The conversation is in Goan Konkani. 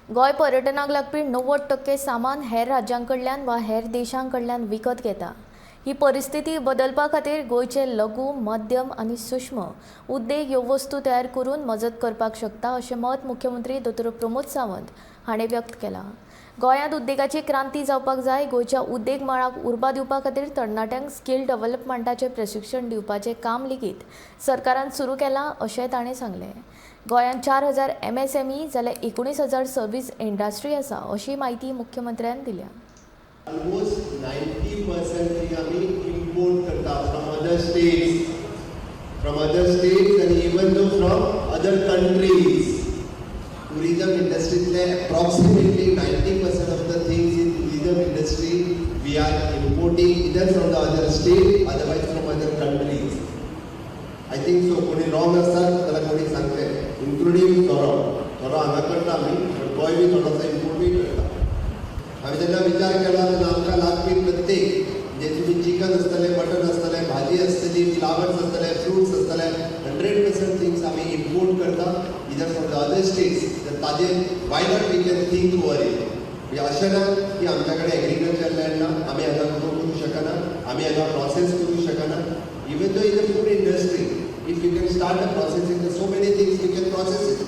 गोंय पर्यटनाक लागपी 90% सामान हेर राज्यां कडल्यान वा हेर देशां कडल्यान विकत घेता. ही परिस्थिती बदलपा खातीर गोंयचे लघु, मध्यम आनी सूक्ष्म उद्देग ह्यो वस्तू तयार करून मजत करपाक शकता, अशें मत मुख्यमंत्री दोतोर प्रमोद सावंत हांणी व्यक्त केलां. गोंयांत उद्देगाची क्रांती जावपाक जाय. गोंयच्या उद्देग मळाक उर्बा दिवपा खातीर तरणाट्यांक स्कील डेव्हलपमेंटाचें प्रशिक्षण दिवपाचें काम लेगीत सरकारान सुरू केलां, अशें ताणें सांगलें. गोंयांत 4000 एमएसएमई जाल्यार 19,000 सर्वीस इंडस्ट्री आसा, अशी म्हायती मुख्यमंत्र्यान दिल्या. ऑलमोस्ट 90% थींग आमी इम्पोर्ट करता from other states, from other states आनी even though from other countries. Tourism इंडस्ट्रींतले approximately 90% of the things in tourism industry we are importing either from the other state, otherwise from other countries. I think so. कोणी रॉंग आसतात जाल्यार कोणी सांगचे, इन्क्लुडींग सोरो. सोरो हांगा करता आमी, पण तोय बी थोडोसो इम्पोर्टूय करता. आमी जेन्ना विचार केला तेन्ना आमकां लागपी प्रत्येक, म्हणजे तुमी चिकन आसतलें, मटन आसतलें, भाजी आसतली, फ्लावर्स आसतले, फ्रुट्स आसतले, 100% थिंग्स आमी इम्पोर्ट करता either from the other states. तर ताजेर why not we can think over it? म्हणजे अशें ना की आमच्या कडेन एग्रीकल्चर लँड ना, आमी हांगा ग्रो करूं शकना, आमी हांगा प्रोसेस करूं शकना. Even though in the food industry, if you can start a processing, so many things we can process it.